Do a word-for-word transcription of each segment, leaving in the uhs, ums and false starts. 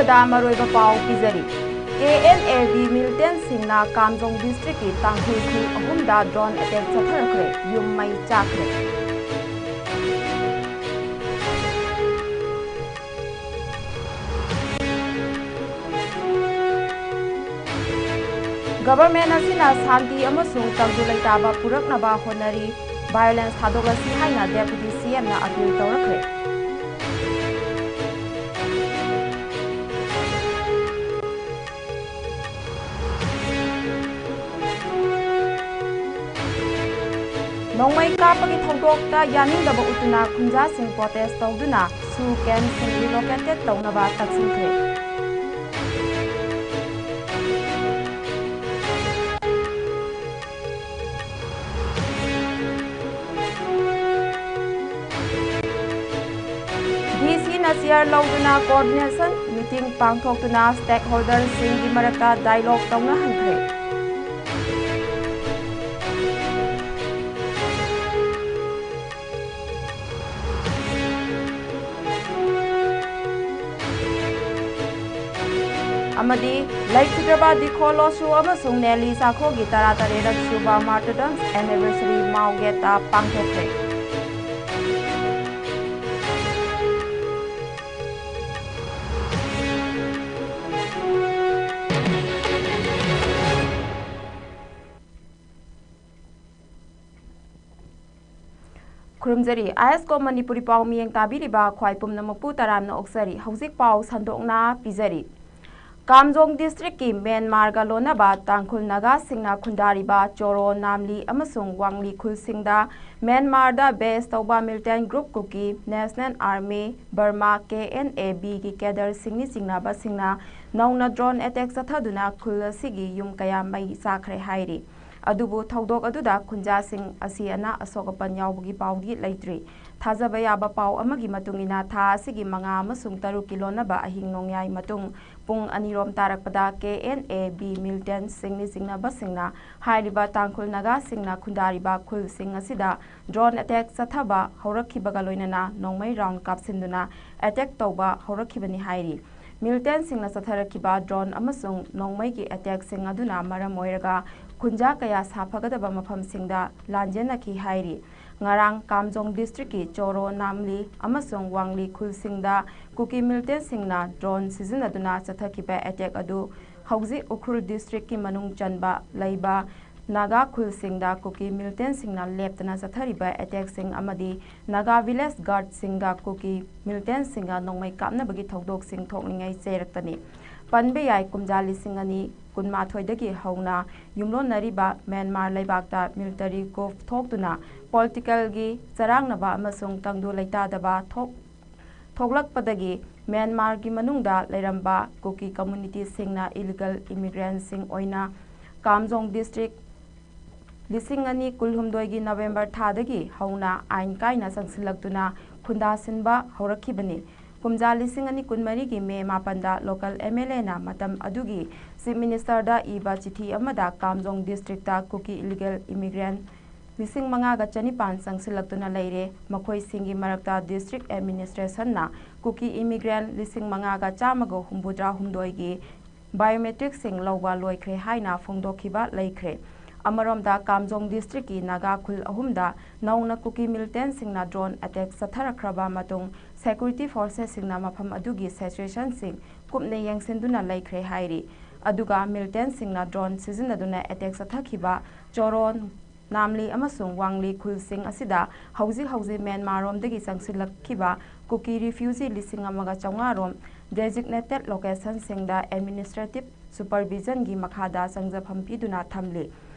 ꯗ ꯃꯔꯨꯑꯣꯏꯕ ꯄꯥꯎ ꯄꯤꯖꯔꯤ꯫ ꯀꯦ N A B militantꯁꯤꯡꯅ ꯀꯥꯝꯖꯣꯡ districtꯀꯤ ꯇꯥꯡꯈꯨꯜ ꯈꯨꯜ ꯑꯍꯨꯝꯗ drone attack ꯆꯠꯊꯔꯛꯈ꯭ꯔꯦ, ꯌꯨꯝ ꯃꯩ ꯆꯥꯛꯈ꯭ꯔꯦ꯫ Government ꯑꯁꯤꯅ ꯁꯥꯟꯇꯤ ꯑꯃꯁꯨꯡ ꯇꯪꯗꯨ ꯂꯩꯇꯥꯕ ꯄꯨꯔꯛꯅꯕ ꯍꯣꯠꯅꯔꯤ, violence ꯊꯥꯗꯣꯛꯂꯁꯤ ꯍꯥꯏꯅ Deputy C Mꯅ appeal ꯇꯧꯔꯛꯈ꯭ꯔꯦ꯫ ꯅꯣꯡꯃꯩ ꯀꯥꯞꯄꯒꯤ ꯊꯧꯗꯣꯛꯇ ꯌꯥꯅꯤꯡꯗꯕ ꯎꯠꯇꯨꯅ ꯈꯨꯟꯖꯥꯁꯤꯡ protest ꯇꯧꯗꯨꯅ SoO campꯁꯤꯡ relocated ꯇꯧꯅꯕ ꯇꯛꯁꯤꯟꯈ꯭ꯔꯦ꯫ DC ꯅ chair ꯂꯧꯗꯨꯅ coordination meeting ꯄꯥꯡꯊꯣꯛꯇꯨꯅ stakeholderꯁꯤꯡꯒꯤ ꯃꯔꯛꯇ dialogue ꯇꯧꯅꯍꯟꯈ꯭ꯔꯦ꯫ ꯑꯃꯗꯤ ꯂꯩꯈꯤꯗ꯭ꯔꯕ ꯗꯤꯈꯣ ꯂꯣꯁꯨ ꯑꯃꯁꯨꯡ ꯅꯦꯂꯤ ꯁꯥꯈꯣꯒꯤ ꯇꯔꯥꯇꯔꯦꯠ ꯁꯨꯕ martyrdom anniversary ꯃꯥꯎꯒꯦꯠꯇ ꯄꯥꯡꯊꯣꯛꯈ꯭ꯔꯦ꯫ ꯈꯨꯔꯨꯝꯖꯔꯤ꯫ ISCO ꯃꯅꯤꯄꯨꯔꯤ ꯄꯥꯎ ꯃꯤꯌꯦꯡ ꯇꯥꯕꯤꯔꯤꯕ ꯈ꯭ꯋꯥꯏ ꯄꯨꯝꯅꯃꯛꯄꯨ ꯇꯔꯥꯝꯅ ꯑꯣꯛꯆꯔꯤ꯫ ꯍꯧꯖꯤꯛ ꯄꯥꯎ ꯁꯟꯗꯣꯛꯅ ꯄꯤꯖꯔꯤ꯫ ꯀꯥꯝꯖꯣꯡ districtꯀꯤ ꯃ꯭ꯌꯥꯟꯃꯥꯔꯒ ꯂꯣꯟꯅꯕ ꯇꯥꯡꯈꯨꯜ ꯅꯥꯒꯥꯁꯤꯡꯅ ꯈꯨꯟꯗꯥꯔꯤꯕ ꯆꯣꯔꯣ, ꯅꯥꯝꯂꯤ ꯑꯃꯁꯨꯡ ꯋꯥꯡꯂꯤ ꯈꯨꯜꯁꯤꯡꯗ ꯃ꯭ꯌꯥꯟꯃꯥꯔꯗ base ꯇꯧꯕ militant group ꯀꯨꯀꯤ National Army, ꯕꯔꯃꯥ, KNA-Bꯒꯤ cadreꯁꯤꯡꯅꯤ ꯆꯤꯡꯅꯕꯁꯤꯡꯅ ꯅꯧꯅ drone attack ꯆꯠꯊꯗꯨꯅ ꯈꯨꯜ ꯑꯁꯤꯒꯤ ꯌꯨꯝ ꯀꯌꯥ ꯃꯩ ꯆꯥꯈ꯭ꯔꯦ ꯍꯥꯏꯔꯤ꯫ ꯑꯗꯨꯕꯨ ꯊꯧꯗꯣꯛ ꯑꯗꯨꯗ ꯈꯨꯟꯖꯥꯁꯤꯡ ꯑꯁꯤ ꯑꯅꯥ ꯑꯁꯣꯛ ꯑꯄꯟ ꯌꯥꯎꯕꯒꯤ ꯄꯥꯎꯗꯤ ꯂꯩꯇ꯭ꯔꯤ꯫ ꯊꯥꯖꯕ ꯌꯥꯕ ꯄꯥꯎ ꯑꯃꯒꯤ ꯃꯇꯨꯡ ꯏꯟꯅ, ꯊꯥ ꯑꯁꯤꯒꯤ ꯃꯉꯥ ꯑꯃꯁꯨꯡ ꯇꯔꯨꯛꯀꯤ ꯂꯣꯟꯅꯕ ꯑꯍꯤꯡ ꯅꯣꯡꯌꯥꯏ ꯃꯇꯨꯡ ꯄꯨꯡ ꯑꯅꯤꯔꯣꯝ ꯇꯥꯔꯛꯄꯗ KNA-B militantꯁꯤꯡꯅꯤ ꯆꯤꯡꯅꯕꯁꯤꯡꯅ ꯍꯥꯏꯔꯤꯕ ꯇꯥꯡꯈꯨꯜ ꯅꯥꯒꯥꯁꯤꯡꯅ ꯈꯨꯟꯗꯥꯔꯤꯕ ꯈꯨꯜꯁꯤꯡ ꯑꯁꯤꯗ drone attack ꯆꯠꯊꯕ ꯍꯧꯔꯛꯈꯤꯕꯒ ꯂꯣꯏꯅꯅ ꯅꯣꯡꯃꯩ round ꯀꯥꯞꯁꯤꯟꯗꯨꯅ attack ꯇꯧꯕ ꯍꯧꯔꯛꯈꯤꯕꯅꯤ ꯍꯥꯏꯔꯤ꯫ ꯃꯤꯂꯤꯇꯦꯟꯁꯤꯡꯅ ꯆꯠꯊꯔꯛꯈꯤꯕ ꯗ꯭ꯔꯣꯟ ꯑꯃꯁꯨꯡ ꯅꯣꯡꯃꯩꯒꯤ ꯑꯦꯇꯦꯛꯁꯤꯡ ꯑꯗꯨꯅ ꯃꯔꯝ ꯑꯣꯏꯔꯒ ꯈꯨꯟꯖꯥ ꯀꯌꯥ ꯁꯥꯐꯒꯗꯕ ꯃꯐꯝꯁꯤꯡꯗ ꯂꯥꯟꯖꯦꯟꯅꯈꯤ ꯍꯥꯏꯔꯤ꯫ ꯉꯔꯥꯡ ꯀꯥꯝꯖꯣꯡ ꯗꯤꯁꯇ꯭ꯔꯤꯛꯀꯤ ꯆꯣꯔꯣ, ꯅꯥꯝꯂꯤ ꯑꯃꯁꯨꯡ ꯋꯥꯡꯂꯤ ꯈꯨꯜꯁꯤꯡꯗ ꯀꯨꯀꯤ ꯃꯤꯂꯤꯇꯦꯟꯁꯤꯡꯅ ꯗ꯭ꯔꯣꯟ ꯁꯤꯖꯤꯟꯅꯗꯨꯅ ꯆꯠꯊꯈꯤꯕ ꯑꯦꯇꯦꯛ ꯑꯗꯨ ꯍꯧꯖꯤꯛ ꯎꯈ꯭ꯔꯨꯜ ꯗꯤꯁꯇ꯭ꯔꯤꯛꯀꯤ ꯃꯅꯨꯡ ꯆꯟꯕ ꯂꯩꯕ ꯅꯥꯒꯥ ꯈꯨꯜꯁꯤꯡꯗ ꯀꯨꯀꯤ ꯃꯤꯂꯤꯇꯦꯟꯁꯤꯡꯅ ꯂꯦꯞꯇꯅ ꯆꯠꯊꯔꯤꯕ ꯑꯦꯇꯦꯛꯁꯤꯡ ꯑꯃꯗꯤ ꯅꯥꯒꯥ ꯚꯤꯂꯦꯖ ꯒꯥꯔꯗꯁꯤꯡꯒ ꯀꯨꯀꯤ ꯃꯤꯂꯤꯇꯦꯟꯁꯤꯡꯒ ꯅꯣꯡꯃꯩ ꯀꯥꯞꯅꯕꯒꯤ ꯊꯧꯗꯣꯛꯁꯤꯡ ꯊꯣꯛꯂꯤꯉꯩ ꯆꯩꯔꯛꯇꯅꯤ꯫ ꯄꯟꯕ ꯌꯥꯏ, ꯀꯨꯝꯖꯥ ꯂꯤꯁꯤꯡ ꯑꯅꯤ ꯀꯨꯟꯃꯥꯊꯣꯏꯗꯒꯤ ꯍꯧꯅ ꯌꯨꯝꯂꯣꯟꯅꯔꯤꯕ ꯃ꯭ꯌꯥꯟꯃꯥꯔ ꯂꯩꯕꯥꯛꯇ ꯃꯤꯂꯤꯇꯔꯤ ꯀꯨꯞ ꯊꯣꯛꯇꯨꯅ ꯄꯣꯂꯤꯇꯤꯀꯦꯜꯒꯤ ꯆꯔꯥꯡꯅꯕ ꯑꯃꯁꯨꯡ ꯇꯪꯗꯨ ꯂꯩꯇꯥꯗꯕ ꯊꯣꯛ ꯊꯣꯛꯂꯛꯄꯗꯒꯤ ꯃ꯭ꯌꯥꯟꯃꯥꯔꯒꯤ ꯃꯅꯨꯡꯗ ꯂꯩꯔꯝꯕ ꯀꯨꯀꯤ ꯀꯝꯃꯨꯅꯤꯇꯤꯁꯤꯡꯅ ꯏꯂꯤꯒꯦꯜ ꯏꯃꯤꯒ꯭ꯔꯦꯟꯁꯤꯡ ꯑꯣꯏꯅ ꯀꯥꯝꯖꯣꯡ ꯗꯤꯁꯇ꯭ꯔꯤꯛ ꯂꯤꯁꯤꯡ ꯑꯅꯤ ꯀꯨꯟꯍꯨꯝꯗꯣꯏꯒꯤ ꯅꯕꯦꯝꯕꯔ ꯊꯥꯗꯒꯤ ꯍꯧꯅ ꯑꯥꯏꯟ ꯀꯥꯏꯅ ꯆꯪꯁꯤꯜꯂꯛꯇꯨꯅ ꯈꯨꯟꯗꯥꯁꯤꯟꯕ ꯍꯧꯔꯛꯈꯤꯕꯅꯤ꯫ ꯀꯨꯝꯖꯥ ꯂꯤꯁꯤꯡ ꯑꯅꯤ ꯀꯨꯟꯃꯔꯤꯒꯤ ꯃꯦ ꯃꯥꯄꯟꯗ ꯂꯣꯀꯦꯜ ꯑꯦꯝ ꯑꯦꯜ ꯑꯦꯅ ꯃꯇꯝ ꯑꯗꯨꯒꯤ ꯆꯤꯐ ꯃꯤꯅꯤꯁꯇꯔꯗ ꯏꯕ ꯆꯤꯊꯤ ꯑꯃꯗ ꯀꯥꯝꯖꯣꯡ ꯗꯤꯁꯇ꯭ꯔꯤꯛꯇ ꯀꯨꯀꯤ ꯏꯂꯤꯒꯦꯜ ꯏꯃꯤꯒ꯭ꯔꯦꯟ ꯂꯤꯁꯤꯡ ꯃꯉꯥꯒ ꯆꯅꯤꯄꯥꯟ ꯆꯪꯁꯤꯜꯂꯛꯇꯨꯅ ꯂꯩꯔꯦ꯫ ꯃꯈꯣꯏꯁꯤꯡꯒꯤ ꯃꯔꯛꯇ ꯗꯤꯁꯇ꯭ꯔꯤꯛ ꯑꯦꯗꯃꯤꯅꯤꯁꯇ꯭ꯔꯦꯁꯟꯅ ꯀꯨꯀꯤ ꯏꯃꯤꯒ꯭ꯔꯦꯟ ꯂꯤꯁꯤꯡ ꯃꯉꯥꯒ ꯆꯥꯝꯃꯒ ꯍꯨꯝꯐꯨꯇꯔꯥ ꯍꯨꯝꯗꯣꯏꯒꯤ ꯕꯥꯏꯑꯣꯃꯦꯇ꯭ꯔꯤꯛꯁꯤꯡ ꯂꯧꯕ ꯂꯣꯏꯈ꯭ꯔꯦ ꯍꯥꯏꯅ ꯐꯣꯡꯗꯣꯛꯈꯤꯕ ꯂꯩꯈ꯭ꯔꯦ꯫ ꯑꯃꯔꯣꯝꯗ, ꯀꯥꯝꯖꯣꯡ ꯗꯤꯁꯇ꯭ꯔꯤꯛꯀꯤ ꯅꯥꯒꯥ ꯈꯨꯜ ꯑꯍꯨꯝꯗ ꯅꯧꯅ ꯀꯨꯀꯤ ꯃꯤꯂꯤꯇꯦꯟꯁꯤꯡꯅ ꯗ꯭ꯔꯣꯟ ꯑꯦꯇꯦꯛ ꯆꯠꯊꯔꯛꯈ꯭ꯔꯕ ꯃꯇꯨꯡ, ꯁꯦꯀ꯭ꯌꯨꯔꯤꯇꯤ ꯐꯣꯔꯁꯦꯁꯁꯤꯡꯅ ꯃꯐꯝ ꯑꯗꯨꯒꯤ ꯁꯤꯆꯨꯋꯦꯁꯟꯁꯤꯡ ꯀꯨꯞꯅ ꯌꯦꯡꯁꯤꯟꯗꯨꯅ ꯂꯩꯈ꯭ꯔꯦ ꯍꯥꯏꯔꯤ꯫ ꯑꯗꯨꯒ ꯃꯤꯂꯤꯇꯦꯟꯁꯤꯡꯅ ꯗ꯭ꯔꯣꯟ ꯁꯤꯖꯤꯟꯅꯗꯨꯅ ꯑꯦꯇꯦꯛ ꯆꯠꯊꯈꯤꯕ ꯆꯣꯔꯣꯟ, ꯅꯥꯝꯂꯤ ꯑꯃꯁꯨꯡ ꯋꯥꯡꯂꯤ ꯈꯨꯜꯁꯤꯡ ꯑꯁꯤꯗ ꯍꯧꯖꯤꯛ ꯍꯧꯖꯤꯛ ꯃ꯭ꯌꯥꯟꯃꯥꯔꯔꯣꯝꯗꯒꯤ ꯆꯪꯁꯤꯜꯂꯛꯈꯤꯕ ꯀꯨꯀꯤ ꯔꯤꯐ꯭ꯌꯨꯖꯤ ꯂꯤꯁꯤꯡ ꯑꯃꯒ ꯆꯥꯝꯃꯉꯥ ꯔꯣꯝ ꯗꯦꯖꯤꯒꯅꯦꯇꯦꯗ ꯂꯣꯀꯦꯁꯟꯁꯤꯡꯗ ꯑꯦꯗꯃꯤꯅꯤꯁꯇ꯭ꯔꯦꯇꯤꯚ ꯁꯨꯄꯔꯚꯤꯖꯟꯒꯤ ꯃꯈꯥꯗ ꯆꯪꯖꯐꯝ ꯄꯤꯗꯨꯅ ꯊꯝꯂꯤ꯫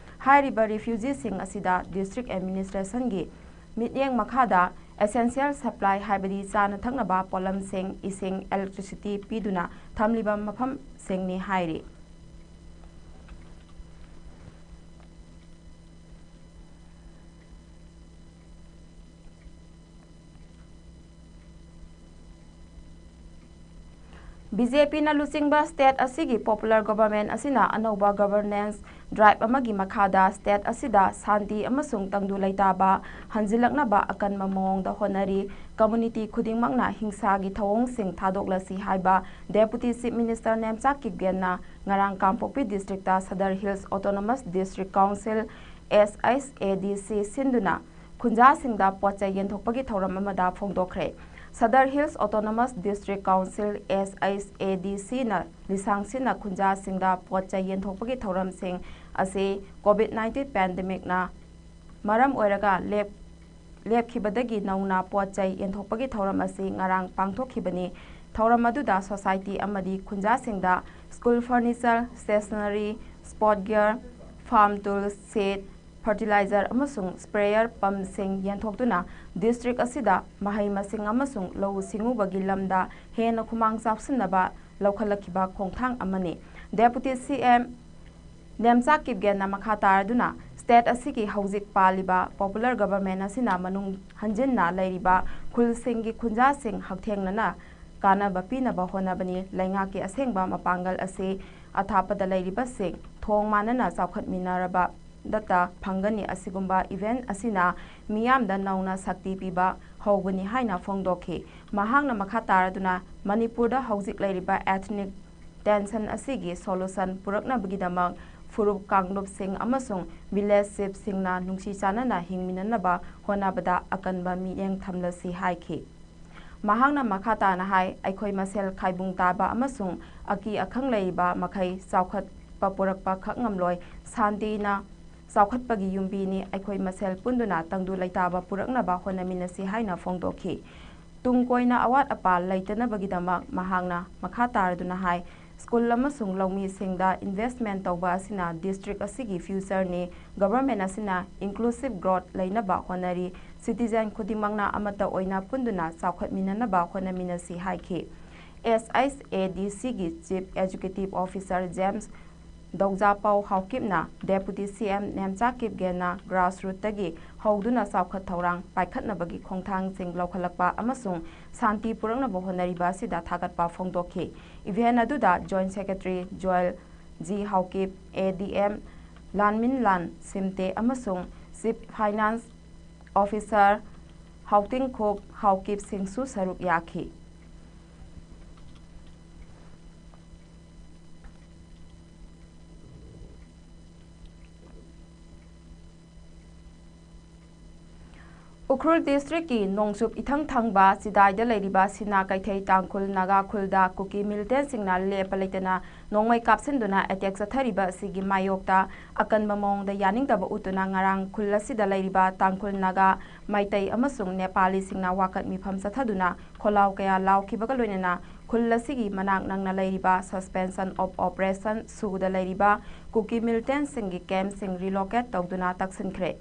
ꯍꯥꯏꯔꯤꯕ ꯔꯤꯐ꯭ꯌꯨꯖꯤꯁꯤꯡ ꯑꯁꯤꯗ ꯗꯤꯁꯇ꯭ꯔꯤꯛ ꯑꯦꯗꯃꯤꯅꯤꯁꯇ꯭ꯔꯦꯁꯟꯒꯤ ꯃꯤꯠꯌꯦꯡ ꯃꯈꯥꯗ ꯑꯦꯁꯦꯟꯁꯤꯌꯦꯜ ꯁꯄ꯭ꯂꯥꯏ, ꯍꯥꯏꯕꯗꯤ ꯆꯥꯅ ꯊꯛꯅꯕ ꯄꯣꯠꯂꯝꯁꯤꯡ, ꯏꯁꯤꯡ, ꯏꯂꯦꯛꯇ꯭ꯔꯤꯁꯤꯇꯤ ꯄꯤꯗꯨꯅ ꯊꯝꯂꯤꯕ ꯃꯐꯝꯁꯤꯡꯅꯤ ꯍꯥꯏꯔꯤ꯫ ꯕꯤ ꯖꯦ ꯄꯤꯅ ꯂꯨꯆꯤꯡꯕ state ꯑꯁꯤꯒꯤ popular government ꯑꯁꯤꯅ ꯑꯅꯧꯕ governance drive ꯑꯃꯒꯤ ꯃꯈꯥꯗ state ꯑꯁꯤꯗ ꯁꯥꯟꯇꯤ ꯑꯃꯁꯨꯡ ꯇꯪꯗꯨ ꯂꯩꯇꯥꯕ ꯍꯟꯖꯤꯜꯂꯛꯅꯕ ꯑꯀꯟꯕ ꯃꯑꯣꯡꯗ ꯍꯣꯠꯅꯔꯤ꯫ Community ꯈꯨꯗꯤꯡꯃꯛꯅ ꯍꯤꯡꯁꯥꯒꯤ ꯊꯧꯑꯣꯡꯁꯤꯡ ꯊꯥꯗꯣꯛꯂꯁꯤ ꯍꯥꯏꯕ Deputy Chief Minister ꯅꯦꯝꯆꯥ ꯀꯤꯞꯒꯦꯟꯅ ꯉꯔꯥꯡ ꯀꯥꯡꯄꯣꯛꯄꯤ districtꯇ Sadar Hills Autonomous District Council, S H A D C, ꯁꯤꯟꯗꯨꯅ ꯈꯨꯟꯖꯥꯁꯤꯡꯗ ꯄꯣꯠ ꯆꯩ ꯌꯦꯟꯊꯣꯛꯄꯒꯤ ꯊꯧꯔꯝ ꯑꯃꯗ ꯐꯣꯡꯗꯣꯛꯈ꯭ꯔꯦ꯫ Sadar Hills Autonomous District Council, S H A D C ꯅ ꯂꯤꯁꯥꯡꯁꯤꯟꯅ ꯈꯨꯟꯖꯥꯁꯤꯡꯗ ꯄꯣꯠ ꯆꯩ ꯌꯦꯟꯊꯣꯛꯄꯒꯤ ꯊꯧꯔꯝꯁꯤꯡ ꯑꯁꯤ COVID nineteen pandemicꯅ ꯃꯔꯝ ꯑꯣꯏꯔꯒ ꯂꯦꯞ-, ꯂꯦꯞꯈꯤꯕꯗꯒꯤ ꯅꯧꯅ ꯄꯣꯠ ꯆꯩ ꯌꯦꯟꯊꯣꯛꯄꯒꯤ ꯊꯧꯔꯝ ꯑꯁꯤ ꯉꯔꯥꯡ ꯄꯥꯡꯊꯣꯛꯈꯤꯕꯅꯤ꯫ ꯊꯧꯔꯝ ꯑꯗꯨꯗ society ꯑꯃꯗꯤ ꯈꯨꯟꯖꯥꯁꯤꯡꯗ school furniture, stationery, sport gear, farm tools, seed, fertilizer ꯑꯃꯁꯨꯡ sprayer pumpꯁꯤꯡ ꯌꯦꯟꯊꯣꯛꯇꯨꯅ district ꯑꯁꯤꯗ ꯃꯍꯩ ꯃꯁꯤꯡ ꯑꯃꯁꯨꯡ ꯂꯧꯎ ꯁꯤꯡꯎꯕꯒꯤ ꯂꯝꯗ ꯍꯦꯟꯅ ꯈꯨꯃꯥꯡ ꯆꯥꯎꯁꯤꯟꯅꯕ ꯂꯧꯈꯠꯂꯛꯈꯤꯕ ꯈꯣꯡꯊꯥꯡ ꯑꯃꯅꯤ꯫ Deputy C M ꯅꯦꯝꯆꯥ ꯀꯤꯞꯒꯦꯟꯅ ꯃꯈꯥ ꯇꯥꯔꯗꯨꯅ, state ꯑꯁꯤꯒꯤ ꯍꯧꯖꯤꯛ ꯄꯥꯜꯂꯤꯕ popular government ꯑꯁꯤꯅ ꯃꯅꯨꯡ ꯍꯟꯖꯤꯟꯅ ꯂꯩꯔꯤꯕ ꯈꯨꯜꯁꯤꯡꯒꯤ ꯈꯨꯟꯖꯥꯁꯤꯡ ꯍꯛꯊꯦꯡꯅꯅ ꯀꯥꯟꯅꯕ ꯄꯤꯅꯕ ꯍꯣꯠꯅꯕꯅꯤ꯫ ꯂꯩꯉꯥꯛꯀꯤ ꯑꯁꯦꯡꯕ ꯃꯄꯥꯡꯒꯜ ꯑꯁꯤ ꯑꯊꯥꯞꯄꯗ ꯂꯩꯔꯤꯕꯁꯤꯡ ꯊꯣꯡ ꯃꯥꯟꯅꯅ ꯆꯥꯎꯈꯠꯃꯤꯟꯅꯔꯕꯗꯇ ꯐꯪꯒꯅꯤ꯫ ꯑꯁꯤꯒꯨꯝꯕ event ꯑꯁꯤꯅ ꯃꯤꯌꯥꯝꯗ ꯅꯧꯅ ꯁꯛꯇꯤ ꯄꯤꯕ ꯍꯧꯕꯅꯤ ꯍꯥꯏꯅ ꯐꯣꯡꯗꯣꯛꯈꯤ꯫ ꯃꯍꯥꯛꯅ ꯃꯈꯥ ꯇꯥꯔꯗꯨꯅ, ꯃꯅꯤꯄꯨꯔꯗ ꯍꯧꯖꯤꯛ ꯂꯩꯔꯤꯕ ethnic tension ꯑꯁꯤꯒꯤ solution ꯄꯨꯔꯛꯅꯕꯒꯤꯗꯃꯛ ꯐꯨꯔꯨꯞ ꯀꯥꯡꯂꯨꯞꯁꯤꯡ ꯑꯃꯁꯨꯡ village chiefꯁꯤꯡꯅ ꯅꯨꯡꯁꯤ ꯆꯥꯟꯅꯅ ꯍꯤꯡꯃꯤꯟꯅꯅꯕ ꯍꯣꯠꯅꯕꯗ ꯑꯀꯟꯕ ꯃꯤꯠꯌꯦꯡ ꯊꯝꯂꯁꯤ ꯍꯥꯏꯈꯤ꯫ ꯃꯍꯥꯛꯅ ꯃꯈꯥ ꯇꯥꯅ ꯍꯥꯏ, ꯑꯩꯈꯣꯏ ꯃꯁꯦꯜ ꯈꯥꯏꯕꯨꯡ ꯇꯥꯕ ꯑꯃꯁꯨꯡ ꯑꯀꯤ ꯑꯈꯪ ꯂꯩꯔꯤꯕ ꯃꯈꯩ ꯆꯥꯎꯈꯠꯄ ꯄꯨꯔꯛꯄ ꯈꯛ ꯉꯝꯂꯣꯏ꯫ ꯁꯥꯟꯇꯤꯅ ꯆꯥꯎꯈꯠꯄꯒꯤ ꯌꯨꯝꯕꯤꯅꯤ꯫ ꯑꯩꯈꯣꯏ ꯃꯁꯦꯜ ꯄꯨꯟꯗꯨꯅ ꯇꯪꯗꯨ ꯂꯩꯇꯥꯕ ꯄꯨꯔꯛꯅꯕ ꯍꯣꯠꯅꯃꯤꯟꯅꯁꯤ ꯍꯥꯏꯅ ꯐꯣꯡꯗꯣꯛꯈꯤ꯫ ꯇꯨꯡ ꯀꯣꯏꯅ ꯑꯋꯥꯠ ꯑꯄꯥ ꯂꯩꯇꯅꯕꯒꯤꯗꯃꯛ ꯃꯍꯥꯛꯅ ꯃꯈꯥ ꯇꯥꯔꯗꯨꯅ ꯍꯥꯏ, school ꯑꯃꯁꯨꯡ ꯂꯧꯃꯤꯁꯤꯡꯗ investment ꯇꯧꯕ ꯑꯁꯤꯅ district ꯑꯁꯤꯒꯤ futureꯅꯤ꯫ Government ꯑꯁꯤꯅ inclusive growth ꯂꯩꯅꯕ ꯍꯣꯠꯅꯔꯤ꯫ Citizen ꯈꯨꯗꯤꯡꯃꯛꯅ ꯑꯃꯠꯇ ꯑꯣꯏꯅ ꯄꯨꯟꯗꯨꯅ ꯆꯥꯎꯈꯠꯃꯤꯟꯅꯅꯕ ꯍꯣꯠꯅꯃꯤꯟꯅꯁꯤ ꯍꯥꯏꯈꯤ꯫ S H A D Cꯒꯤ Chief Executive Officer James ꯗꯧꯖꯥꯄꯥꯎ ꯍꯥꯎꯀꯤꯞꯅ Deputy C M Nemcha ꯀꯤꯞꯒꯦꯟꯅ grassrootꯇꯒꯤ ꯍꯧꯗꯨꯅ ꯆꯥꯎꯈꯠ ꯊꯧꯔꯥꯡ ꯄꯥꯏꯈꯠꯅꯕꯒꯤ ꯈꯣꯡꯊꯥꯡꯁꯤꯡ ꯂꯧꯈꯠꯂꯛꯄ ꯑꯃꯁꯨꯡ ꯁꯥꯟꯇꯤ ꯄꯨꯔꯛꯅꯕ ꯍꯣꯠꯅꯔꯤꯕ ꯑꯁꯤꯗ ꯊꯥꯒꯠꯄ ꯐꯣꯡꯗꯣꯛꯈꯤ꯫ Event ꯑꯗꯨꯗ Joint Secretary Joel G Haokip, A D M ꯂꯥꯟꯃꯤꯟꯂꯥꯟ ꯁꯤꯝꯇꯦ ꯑꯃꯁꯨꯡ Chief Finance Officer ꯍꯥꯎꯇꯤꯡꯈꯨꯞ ꯍꯥꯎꯀꯤꯞꯁꯤꯡꯁꯨ ꯁꯔꯨꯛ ꯌꯥꯈꯤ꯫ ꯎꯈ꯭ꯔꯨꯜ districtꯀꯤ ꯅꯣꯡꯆꯨꯞ ꯏꯊꯪ ꯊꯪꯕ ꯆꯤꯗꯥꯏꯗ ꯂꯩꯔꯤꯕ ꯁꯤꯅꯥ ꯀꯩꯊꯩ ꯇꯥꯡꯈꯨꯜ ꯅꯥꯒꯥ ꯈꯨꯜꯗ ꯀꯨꯀꯤ militantꯁꯤꯡꯅ ꯂꯦꯞꯄ ꯂꯩꯇꯅ ꯅꯣꯡꯃꯩ ꯀꯥꯞꯁꯤꯟꯗꯨꯅ attack ꯆꯠꯊꯔꯤꯕ ꯑꯁꯤꯒꯤ ꯃꯥꯌꯣꯛꯇ ꯑꯀꯟꯕ ꯃꯑꯣꯡꯗ ꯌꯥꯅꯤꯡꯗꯕ ꯎꯠꯇꯨꯅ ꯉꯔꯥꯡ ꯈꯨꯜ ꯑꯁꯤꯗ ꯂꯩꯔꯤꯕ ꯇꯥꯡꯈꯨꯜ ꯅꯥꯒꯥ, ꯃꯩꯇꯩ ꯑꯃꯁꯨꯡ ꯅꯦꯄꯥꯂꯤꯁꯤꯡꯅ ꯋꯥꯀꯠ ꯃꯤꯐꯝ ꯆꯠꯊꯗꯨꯅ ꯈꯣꯜꯂꯥꯎ ꯀꯌꯥ ꯂꯥꯎꯈꯤꯕꯒ ꯂꯣꯏꯅꯅ ꯈꯨꯜ ꯑꯁꯤꯒꯤ ꯃꯅꯥꯛ ꯅꯛꯅ ꯂꯩꯔꯤꯕ Suspension of Operation ꯁꯨꯗ ꯂꯩꯔꯤꯕ ꯀꯨꯀꯤ militantꯁꯤꯡꯒꯤ campꯁꯤꯡ relocate ꯇꯧꯗꯨꯅ ꯇꯛꯁꯤꯟꯈ꯭ꯔꯦ꯫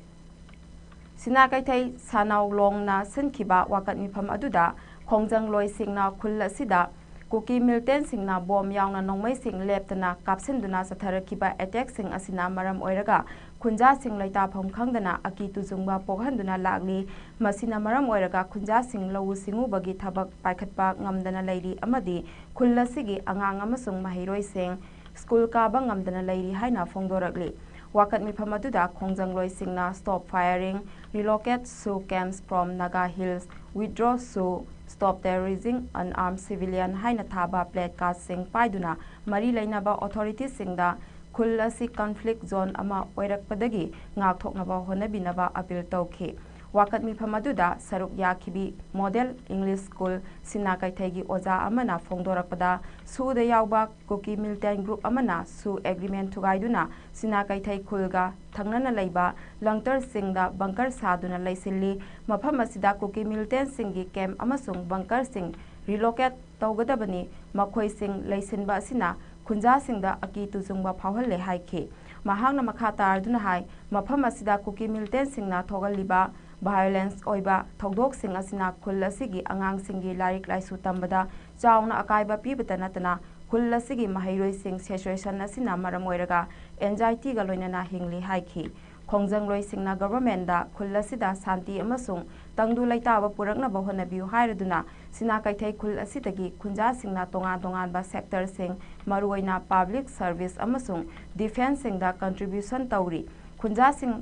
ꯁꯤꯅꯥ ꯀꯩꯊꯩ ꯁꯥꯅꯧꯂꯣꯡꯅ ꯁꯤꯟꯈꯤꯕ ꯋꯥꯀꯠ ꯃꯤꯐꯝ ꯑꯗꯨꯗ ꯈꯣꯡꯖꯪꯂꯣꯏꯁꯤꯡꯅ ꯈꯨꯜ ꯑꯁꯤꯗ ꯀꯨꯀꯤ militantꯁꯤꯡꯅ bomb ꯌꯥꯎꯅ ꯅꯣꯡꯃꯩꯁꯤꯡ ꯂꯦꯞꯇꯅ ꯀꯥꯞꯁꯤꯟꯗꯨꯅ ꯆꯠꯊꯔꯛꯈꯤꯕ attackꯁꯤꯡ ꯑꯁꯤꯅ ꯃꯔꯝ ꯑꯣꯏꯔꯒ ꯈꯨꯟꯖꯥꯁꯤꯡ ꯂꯩꯇꯥꯐꯝ ꯈꯪꯗꯅ ꯑꯀꯤ ꯇꯨꯖꯨꯡꯕ ꯄꯣꯛꯍꯟꯗꯨꯅ ꯂꯥꯛꯂꯤ꯫ ꯃꯁꯤꯅ ꯃꯔꯝ ꯑꯣꯏꯔꯒ ꯈꯨꯟꯖꯥꯁꯤꯡ ꯂꯧꯎ ꯁꯤꯡꯎꯕꯒꯤ ꯊꯕꯛ ꯄꯥꯏꯈꯠꯄ ꯉꯝꯗꯅ ꯂꯩꯔꯤ ꯑꯃꯗꯤ ꯈꯨꯜ ꯑꯁꯤꯒꯤ ꯑꯉꯥꯡ ꯑꯃꯁꯨꯡ ꯃꯍꯩꯔꯣꯏꯁꯤꯡ school ꯀꯥꯕ ꯉꯝꯗꯅ ꯂꯩꯔꯤ ꯍꯥꯏꯅ ꯐꯣꯡꯗꯣꯔꯛꯂꯤ꯫ ꯋꯥꯀꯠ ꯃꯤꯐꯝ ꯑꯗꯨꯗ ꯈꯣꯡꯖꯪꯂꯣꯏꯁꯤꯡꯅ stop firing, relocate to camps from Naga Hills, withdraw to stop terrorism, unarmed civilian ꯍꯥꯏꯅ ꯊꯥꯕ placardꯁꯤꯡ ꯄꯥꯏꯗꯨꯅ ꯃꯔꯤ ꯂꯩꯅꯕ authorityꯁꯤꯡꯗ ꯈꯨꯜ ꯑꯁꯤ conflict zone ꯑꯃ ꯑꯣꯏꯔꯛꯄꯗꯒꯤ ꯉꯥꯛꯊꯣꯛꯅꯕ ꯍꯣꯠꯅꯕꯤꯅꯕ appeal ꯇꯧꯈꯤ꯫ ꯋꯥꯀꯠ ꯃꯤꯐꯝ ꯑꯗꯨꯗ ꯁꯔꯨꯛ ꯌꯥꯈꯤꯕꯤ Model English School ꯁꯤꯅꯥ ꯀꯩꯊꯩꯒꯤ ꯑꯣꯖꯥ ꯑꯃꯅ ꯐꯣꯡꯗꯣꯔꯛꯄꯗ, ꯁꯨꯗ ꯌꯥꯎꯕ ꯀꯨꯀꯤ militant group ꯑꯃꯅ ꯁꯨ agreement ꯊꯨꯒꯥꯏꯗꯨꯅ ꯁꯤꯅꯥ ꯀꯩꯊꯩ ꯈꯨꯜꯒ ꯊꯪꯅꯅ ꯂꯩꯕ ꯂꯪꯇꯔꯁꯤꯡꯗ bunker ꯁꯥꯗꯨꯅ ꯂꯩꯁꯤꯜꯂꯤ꯫ ꯃꯐꯝ ꯑꯁꯤꯗ ꯀꯨꯀꯤ militantꯁꯤꯡꯒꯤ camp ꯑꯃꯁꯨꯡ bunkerꯁꯤꯡ relocate ꯇꯧꯒꯗꯕꯅꯤ꯫ ꯃꯈꯣꯏꯁꯤꯡ ꯂꯩꯁꯤꯟꯕ ꯑꯁꯤꯅ ꯈꯨꯟꯖꯥꯁꯤꯡꯗ ꯑꯀꯤ ꯇꯨꯖꯨꯡꯕ ꯐꯥꯎꯍꯜꯂꯦ ꯍꯥꯏꯈꯤ꯫ ꯃꯍꯥꯛꯅ ꯃꯈꯥ ꯇꯥꯔꯗꯨꯅ ꯍꯥꯏ, ꯃꯐꯝ ꯑꯁꯤꯗ ꯀꯨꯀꯤ militantꯁꯤꯡꯅ ꯊꯣꯛꯍꯜꯂꯤꯕ violence ꯑꯣꯏꯕ ꯊꯧꯗꯣꯛꯁꯤꯡ ꯑꯁꯤꯅ ꯈꯨꯜ ꯑꯁꯤꯒꯤ ꯑꯉꯥꯡꯁꯤꯡꯒꯤ ꯂꯥꯏꯔꯤꯛ ꯂꯥꯏꯁꯨ ꯇꯝꯕꯗ ꯆꯥꯎꯅ ꯑꯀꯥꯏꯕ ꯄꯤꯕꯇ ꯅꯠꯇꯅ ꯈꯨꯜ ꯑꯁꯤꯒꯤ ꯃꯍꯩꯔꯣꯏꯁꯤꯡ ꯁꯦꯆꯨꯋꯦꯁꯟ ꯑꯁꯤꯅ ꯃꯔꯝ ꯑꯣꯏꯔꯒ ꯑꯦꯟꯖꯥꯏꯇꯤꯒ ꯂꯣꯏꯅꯅ ꯍꯤꯡꯂꯤ ꯍꯥꯏꯈꯤ꯫ ꯈꯣꯡꯖꯪꯂꯣꯏꯁꯤꯡꯅ ꯒꯚꯔꯟꯃꯦꯟꯗ ꯈꯨꯜ ꯑꯁꯤꯗ ꯁꯥꯟꯇꯤ ꯑꯃꯁꯨꯡ ꯇꯪꯗꯨ ꯂꯩꯇꯥꯕ ꯄꯨꯔꯛꯅꯕ ꯍꯣꯠꯅꯕꯤꯌꯨ ꯍꯥꯏꯔꯗꯨꯅ ꯁꯤꯅꯥ ꯀꯩꯊꯩ ꯈꯨꯜ ꯑꯁꯤꯗꯒꯤ ꯈꯨꯟꯖꯥꯁꯤꯡꯅ ꯇꯣꯉꯥꯟ ꯇꯣꯉꯥꯟꯕ ꯁꯦꯛꯇꯔꯁꯤꯡ, ꯃꯔꯨꯑꯣꯏꯅ ꯄꯕ꯭ꯂꯤꯛ ꯁꯔꯚꯤꯁ ꯑꯃꯁꯨꯡ ꯗꯤꯐꯦꯟꯁꯁꯤꯡꯗ ꯀꯟꯇ꯭ꯔꯤꯕ꯭ꯌꯨꯁꯟ ꯇꯧꯔꯤ꯫ ꯈꯨꯟꯖꯥꯁꯤꯡ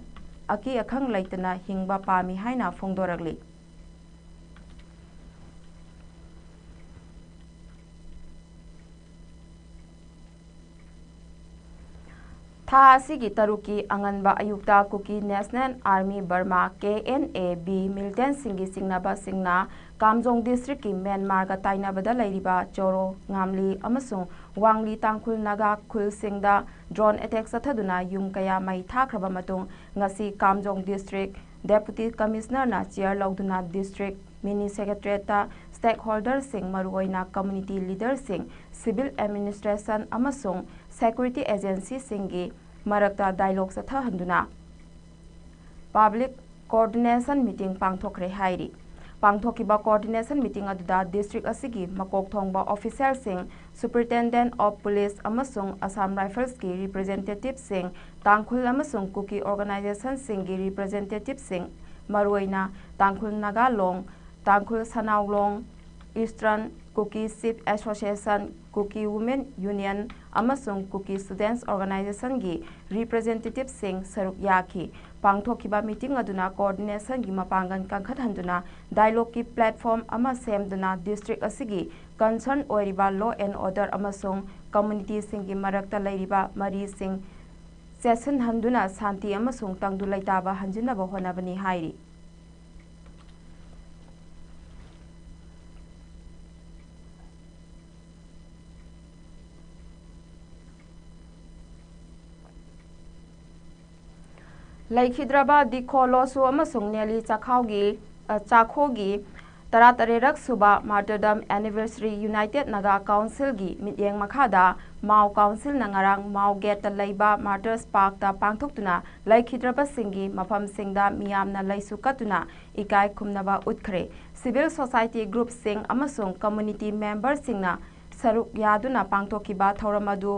ꯑꯀꯤ ꯑꯈꯪ ꯂꯩꯇꯅ ꯍꯤꯡꯕ ꯄꯥꯝꯃꯤ ꯍꯥꯏꯅ ꯐꯣꯡꯗꯣꯔꯛꯂꯤ꯫ ꯊꯥ ꯑꯁꯤꯒꯤ ꯇꯔꯨꯛꯀꯤ ꯑꯉꯟꯕ ꯑꯌꯨꯛꯇ Kuki national army Burma, K N A B, ꯃꯤꯂꯤꯇꯦꯟꯠꯁꯤꯡꯒꯤ ꯆꯤꯡꯅꯕꯁꯤꯡꯅ ꯀꯥꯝꯖꯣꯡ ꯗꯤꯁꯇ꯭ꯔꯤꯛꯀꯤ ꯃ꯭ꯌꯥꯟꯃꯥꯔꯒ ꯇꯥꯏꯅꯕꯗ ꯂꯩꯔꯤꯕ ꯆꯣꯔꯣ, ꯉꯥꯝꯂꯤ ꯑꯃꯁꯨꯡ ꯋꯥꯡꯂꯤ ꯇꯥꯡꯈꯨꯜ ꯅꯥꯒꯥ ꯈꯨꯜꯁꯤꯡꯗ ꯗ꯭ꯔꯣꯟ ꯑꯦꯇꯦꯛ ꯆꯠꯊꯗꯨꯅ ꯌꯨꯝ ꯀꯌꯥ ꯃꯩ ꯊꯥꯈ꯭ꯔꯕ ꯃꯇꯨꯡ, ꯉꯁꯤ ꯀꯥꯝꯖꯣꯡ ꯗꯤꯁꯇ꯭ꯔꯤꯛ ꯗꯦꯄꯨꯇꯤ ꯀꯃꯤꯁꯅꯔꯅ ꯆꯤꯌꯔ ꯂꯧꯗꯨꯅ ꯗꯤꯁꯇ꯭ꯔꯤꯛ ꯃꯤꯅꯤ ꯁꯦꯀ꯭ꯔꯦꯇꯔꯤꯌꯦꯠꯇ ꯁ꯭ꯇꯦꯛꯍꯣꯜꯗꯔꯁꯤꯡ, ꯃꯔꯨꯑꯣꯏꯅ ꯀꯝꯃ꯭ꯌꯨꯅꯤꯇꯤ ꯂꯤꯗꯔꯁꯤꯡ, ꯁꯤꯚꯤꯜ ꯑꯦꯗꯃꯤꯅꯤꯁꯇ꯭ꯔꯦꯁꯟ ꯑꯃꯁꯨꯡ ꯁꯦꯀ꯭ꯌꯨꯔꯤꯇꯤ ꯑꯦꯖꯦꯟꯁꯤꯁꯤꯡꯒꯤ ꯃꯔꯛꯇ ꯗꯥꯏꯂꯣꯒ ꯆꯠꯊꯍꯟꯗꯨꯅ ꯄꯕ꯭ꯂꯤꯛ ꯀꯣꯑꯣꯔꯗꯤꯅꯦꯁꯟ ꯃꯤꯇꯤꯡ ꯄꯥꯡꯊꯣꯛꯈ꯭ꯔꯦ ꯍꯥꯏꯔꯤ꯫ ꯄꯥꯡꯊꯣꯛꯈꯤꯕ ꯀꯣꯑꯣꯔꯗꯤꯅꯦꯁꯟ ꯃꯤꯇꯤꯡ ꯑꯗꯨꯗ ꯗꯤꯁꯇ꯭ꯔꯤꯛ ꯑꯁꯤꯒꯤ ꯃꯀꯣꯛ ꯊꯣꯡꯕ ꯑꯣꯐꯤꯁꯤꯌꯦꯜꯁꯤꯡ, ꯁꯨꯄꯔꯤꯟꯇꯦꯟꯗꯦꯟꯠ ꯑꯣꯐ ꯄꯨꯂꯤꯁ ꯑꯃꯁꯨꯡ ꯑꯁꯥꯝ ꯔꯥꯏꯐꯜꯁꯀꯤ ꯔꯤꯄ꯭ꯔꯖꯦꯟꯇꯦꯇꯤꯚꯁꯤꯡ, ꯇꯥꯡꯈꯨꯜ ꯑꯃꯁꯨꯡ ꯀꯨꯀꯤ ꯑꯣꯔꯒꯅꯥꯏꯖꯦꯁꯟꯁꯤꯡꯒꯤ ꯔꯤꯄ꯭ꯔꯖꯦꯟꯇꯦꯇꯤꯚꯁꯤꯡ, ꯃꯔꯨꯑꯣꯏꯅ ꯇꯥꯡꯈꯨꯜ ꯅꯥꯒꯥ ꯂꯣꯡ, ꯇꯥꯡꯈꯨꯜ ꯁꯅꯥꯎ ꯂꯣꯡ, ꯏꯁꯇꯔꯟ ꯀꯨꯀꯤ ꯆꯤꯐ ꯑꯦꯁꯣꯁꯤꯌꯦꯁꯟ, ꯀꯨꯀꯤ ꯋꯨꯃꯦꯟ ꯌꯨꯅꯤꯌꯟ ꯑꯃꯁꯨꯡ ꯀꯨꯀꯤ ꯁ꯭ꯇꯨꯗꯦꯟꯠꯁ ꯑꯣꯔꯒꯅꯥꯏꯖꯦꯁꯟꯒꯤ ꯔꯤꯄ꯭ꯔꯖꯦꯟꯇꯦꯇꯤꯚꯁꯤꯡ ꯁꯔꯨꯛ ꯌꯥꯈꯤ꯫ ꯄꯥꯡꯊꯣꯛꯈꯤꯕ ꯃꯤꯇꯤꯡ ꯑꯗꯨꯅ ꯀꯣꯑꯣꯔꯗꯤꯅꯦꯁꯟꯒꯤ ꯃꯄꯥꯡꯒꯜ ꯀꯟꯈꯠꯍꯟꯗꯨꯅ ꯗꯥꯏꯂꯣꯒꯀꯤ ꯄ꯭ꯂꯦꯠꯐꯣꯔꯝ ꯑꯃ ꯁꯦꯝꯗꯨꯅ ꯗꯤꯁꯇ꯭ꯔꯤꯛ ꯑꯁꯤꯒꯤ ꯀꯟꯁꯔꯟ ꯑꯣꯏꯔꯤꯕ ꯂꯣ ꯑꯦꯟ ꯑꯣꯔꯗꯔ ꯑꯃꯁꯨꯡ ꯀꯝꯃ꯭ꯌꯨꯅꯤꯇꯤꯁꯤꯡꯒꯤ ꯃꯔꯛꯇ ꯂꯩꯔꯤꯕ ꯃꯔꯤꯁꯤꯡ ꯆꯦꯠꯁꯤꯟꯍꯟꯗꯨꯅ ꯁꯥꯟꯇꯤ ꯑꯃꯁꯨꯡ ꯇꯪꯗꯨ ꯂꯩꯇꯥꯕ ꯍꯟꯖꯤꯟꯅꯕ ꯍꯣꯠꯅꯕꯅꯤ ꯍꯥꯏꯔꯤ꯫ ꯂꯩꯈꯤꯗ꯭ꯔꯕ ꯗꯤꯈꯣ ꯂꯣꯁꯨ ꯑꯃꯁꯨꯡ ꯅꯦꯂꯤ ꯆꯥꯈꯥꯎꯒꯤ, ꯑ, ꯆꯥꯈꯣꯒꯤ ꯇꯔꯥꯇꯔꯦꯠꯔꯛ ꯁꯨꯕ ꯃꯥꯔꯇꯔꯗꯝ ꯑꯦꯅꯤꯚꯔꯁꯔꯤ ꯌꯨꯅꯥꯏꯇꯦꯗ ꯅꯥꯒꯥ ꯀꯥꯎꯟꯁꯤꯜꯒꯤ ꯃꯤꯠꯌꯦꯡ ꯃꯈꯥꯗ ꯃꯥꯎ ꯀꯥꯎꯟꯁꯤꯜꯅ ꯉꯔꯥꯡ ꯃꯥꯎ ꯒꯦꯠꯇ ꯂꯩꯕ ꯃꯥꯔꯇꯔꯁ ꯄꯥꯔꯛꯇ ꯄꯥꯡꯊꯣꯛꯇꯨꯅ ꯂꯩꯈꯤꯗ꯭ꯔꯕꯁꯤꯡꯒꯤ ꯃꯐꯝꯁꯤꯡꯗ ꯃꯤꯌꯥꯝꯅ ꯂꯩꯁꯨ ꯀꯠꯇꯨꯅ ꯏꯀꯥꯏ ꯈꯨꯝꯅꯕ ꯎꯠꯈ꯭ꯔꯦ꯫ ꯁꯤꯚꯤꯜ ꯁꯣꯁꯥꯏꯇꯤ ꯒ꯭ꯔꯨꯞꯁꯤꯡ ꯑꯃꯁꯨꯡ ꯀꯝꯃ꯭ꯌꯨꯅꯤꯇꯤ ꯃꯦꯝꯕꯔꯁꯤꯡꯅ ꯁꯔꯨꯛ ꯌꯥꯗꯨꯅ ꯄꯥꯡꯊꯣꯛꯈꯤꯕ ꯊꯧꯔꯝ ꯑꯗꯨ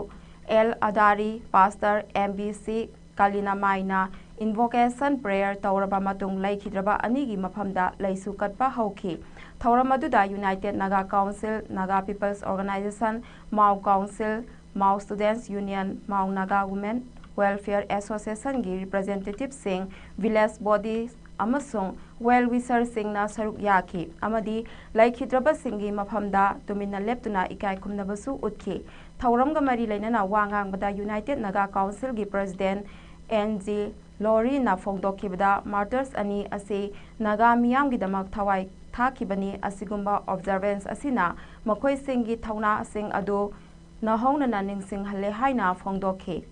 L Adari pastor M B C ꯀꯥꯂꯤꯅꯥꯃꯥꯏꯅ invocation prayer ꯇꯧꯔꯕ ꯃꯇꯨꯡ ꯂꯩꯈꯤꯗ꯭ꯔꯕ ꯑꯅꯤꯒꯤ ꯃꯐꯝꯗ ꯂꯩꯁꯨ ꯀꯠꯄ ꯍꯧꯈꯤ꯫ ꯊꯧꯔꯝ ꯑꯗꯨꯗ United Naga Council, Naga People's Organization, Mao Council, Mao Students Union, Mao Naga Women Welfare Associationꯒꯤ representativeꯁꯤꯡ, village bodies ꯑꯃꯁꯨꯡ well wisherꯁꯤꯡꯅ ꯁꯔꯨꯛ ꯌꯥꯈꯤ ꯑꯃꯗꯤ ꯂꯩꯈꯤꯗ꯭ꯔꯕꯁꯤꯡꯒꯤ ꯃꯐꯝꯗ ꯇꯨꯃꯤꯟꯅ ꯂꯦꯞꯇꯨꯅ ꯏꯀꯥꯏ ꯈꯨꯝꯅꯕꯁꯨ ꯎꯠꯈꯤ꯫ ꯊꯧꯔꯝꯒ ꯃꯔꯤ ꯂꯩꯅꯅ ꯋꯥ ꯉꯥꯡꯕꯗ United Naga Councilꯒꯤ president ꯑꯦꯟ ꯖꯤ ꯂꯣꯔꯤꯅ ꯐꯣꯡꯗꯣꯛꯈꯤꯕꯗ, martyrs ꯑꯅꯤ ꯑꯁꯤ ꯅꯥꯒꯥ ꯃꯤꯌꯥꯝꯒꯤꯗꯃꯛ ꯊꯋꯥꯏ ꯊꯥꯈꯤꯕꯅꯤ꯫ ꯑꯁꯤꯒꯨꯝꯕ observance ꯑꯁꯤꯅ ꯃꯈꯣꯏꯁꯤꯡꯒꯤ ꯊꯧꯅꯥꯁꯤꯡ ꯑꯗꯨ ꯅꯧꯍꯧꯅꯅ ꯅꯤꯡꯁꯤꯡꯍꯜꯂꯦ ꯍꯥꯏꯅ ꯐꯣꯡꯗꯣꯛꯈꯤ꯫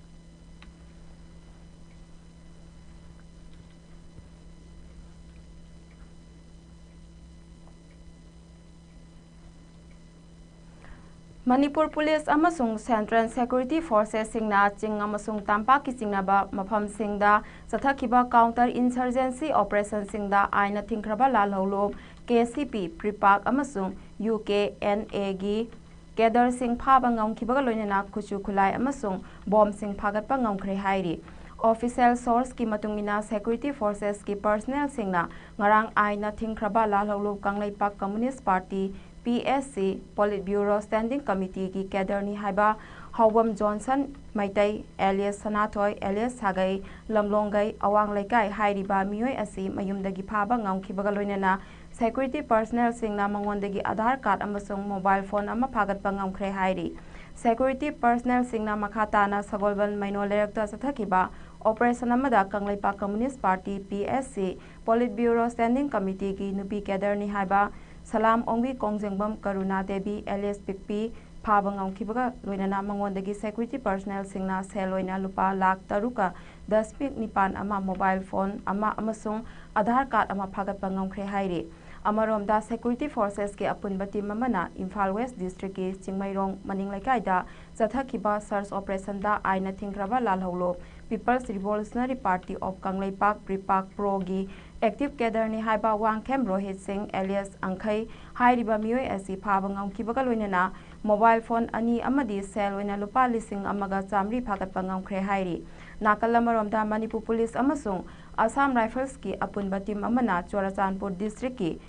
ꯃꯅꯤꯄꯨꯔ ꯄꯨꯂꯤꯁ ꯑꯃꯁꯨꯡ Central Security Forcesꯁꯤꯡꯅ ꯆꯤꯡ ꯑꯃꯁꯨꯡ ꯇꯝꯄꯥꯛꯀꯤ ꯆꯤꯡꯅꯕ ꯃꯐꯝꯁꯤꯡꯗ ꯆꯠꯊꯈꯤꯕ counter insurgency operationꯁꯤꯡꯗ ꯑꯥꯏꯟꯅ ꯊꯤꯡꯈ꯭ꯔꯕ ꯂꯥꯜꯍꯧꯂꯨꯞ ꯀꯦ ꯁꯤ ꯄꯤ, PREPAK ꯑꯃꯁꯨꯡ ꯌꯨ ꯀꯦ ꯑꯦꯟ ꯑꯦꯒꯤ cadreꯁꯤꯡ ꯐꯥꯕ ꯉꯝꯈꯤꯕꯒ ꯂꯣꯏꯅꯅ ꯈꯨꯠꯁꯨ ꯈꯨꯠꯂꯥꯏ ꯑꯃꯁꯨꯡ ꯕꯣꯝꯁꯤꯡ ꯐꯥꯒꯠꯄ ꯉꯝꯈ꯭ꯔꯦ ꯍꯥꯏꯔꯤ꯫ Official sourceꯀꯤ ꯃꯇꯨꯡ ꯏꯟꯅ, Security Forcesꯀꯤ personnelꯁꯤꯡꯅ ꯉꯔꯥꯡ ꯑꯥꯏꯟꯅ ꯊꯤꯡꯈ꯭ꯔꯕ ꯂꯥꯜꯍꯧꯂꯨꯞ Kangleipak Communist Party, P S C, Politburo Standing Committeeꯒꯤ cadreꯅꯤ ꯍꯥꯏꯕ ꯍꯥꯎꯕꯝ ꯖꯣꯟꯁꯟ ꯃꯩꯇꯩ, alias ꯁꯅꯥꯊꯣꯏ, alias ꯁꯥꯒꯩ, ꯂꯝꯂꯣꯡꯒꯩ, ꯑꯋꯥꯡ ꯂꯩꯀꯥꯏ ꯍꯥꯏꯔꯤꯕ ꯃꯤꯑꯣꯏ ꯑꯁꯤ ꯃꯌꯨꯝꯗꯒꯤ ꯐꯥꯕ ꯉꯝꯈꯤꯕꯒ ꯂꯣꯏꯅꯅ Security personnelꯁꯤꯡꯅ ꯃꯉꯣꯟꯗꯒꯤ Aadhaar card ꯑꯃꯁꯨꯡ mobile phone ꯑꯃ ꯐꯥꯒꯠꯄ ꯉꯝꯈ꯭ꯔꯦ ꯍꯥꯏꯔꯤ꯫ Security personnelꯁꯤꯡꯅ ꯃꯈꯥ ꯇꯥꯅ ꯁꯒꯣꯜꯕꯟ ꯃꯩꯅꯣ ꯂꯩꯔꯛꯇ ꯆꯠꯊꯈꯤꯕ operation ꯑꯃꯗ Kangleipak Communist Party, P S C, Politburo Standing Committeeꯒꯤ ꯅꯨꯄꯤ cadreꯅꯤ ꯍꯥꯏꯕ ꯁꯂꯥꯝ ꯑꯣꯡꯕꯤ ꯀꯣꯡꯖꯦꯡꯕꯝ ꯀꯔꯨꯅꯥ ꯗꯦꯕꯤ, alias ꯄꯤꯛꯄꯤ, ꯐꯥꯕ ꯉꯝꯈꯤꯕꯒ ꯂꯣꯏꯅꯅ ꯃꯉꯣꯟꯗꯒꯤ security personnelꯁꯤꯡꯅ ꯁꯦꯜ ꯑꯣꯏꯅ ꯂꯨꯄꯥ ꯂꯥꯈ ꯇꯔꯨꯛꯀ ꯗꯁꯃꯤꯛ ꯅꯤꯄꯥꯟ ꯑꯃ, mobile phone ꯑꯃ ꯑꯃꯁꯨꯡ Aadhaar card ꯑꯃ ꯐꯥꯒꯠꯄ ꯉꯝꯈ꯭ꯔꯦ ꯍꯥꯏꯔꯤ꯫ ꯑꯃꯔꯣꯝꯗ, Security Forcesꯀꯤ ꯑꯄꯨꯟꯕ team ꯑꯃꯅ ꯏꯝꯐꯥꯜ West Districtꯀꯤ ꯆꯤꯡꯃꯩꯔꯣꯡ ꯃꯅꯤꯡ ꯂꯩꯀꯥꯏꯗ ꯆꯠꯊꯈꯤꯕ search operationꯗ ꯑꯥꯏꯟꯅ ꯊꯤꯡꯈ꯭ꯔꯕ ꯂꯥꯜꯍꯧꯂꯨꯞ People's Revolutionary Party of Kangleipak, PREPAK Proꯒꯤ active cadreꯅꯤ ꯍꯥꯏꯕ ꯋꯥꯡꯈꯦꯝ ꯔꯣꯍꯤꯠ ꯁꯤꯡ, alias ꯑꯪꯈꯩ, ꯍꯥꯏꯔꯤꯕ ꯃꯤꯑꯣꯏ ꯑꯁꯤ ꯐꯥꯕ ꯉꯝꯈꯤꯕꯒ ꯂꯣꯏꯅꯅ ꯃꯣꯕꯥꯏꯜ ꯐꯣꯟ ꯑꯅꯤ ꯑꯃꯗꯤ ꯁꯦꯜ ꯑꯣꯏꯅ ꯂꯨꯄꯥ ꯂꯤꯁꯤꯡ ꯑꯃꯒ ꯆꯥꯃꯔꯤ ꯐꯥꯒꯠꯄ ꯉꯝꯈ꯭ꯔꯦ ꯍꯥꯏꯔꯤ꯫ ꯅꯥꯀꯜ ꯑꯃꯔꯣꯝꯗ, ꯃꯅꯤꯄꯨꯔ ꯄꯨꯂꯤꯁ ꯑꯃꯁꯨꯡ ꯑꯁꯥꯝ ꯔꯥꯏꯐꯜꯁꯀꯤ ꯑꯄꯨꯟꯕ ꯇꯤꯝ ꯑꯃꯅ ꯆꯨꯔꯆꯥꯟꯄꯨꯔ ꯗꯤꯁꯇ꯭ꯔꯤꯛꯀꯤ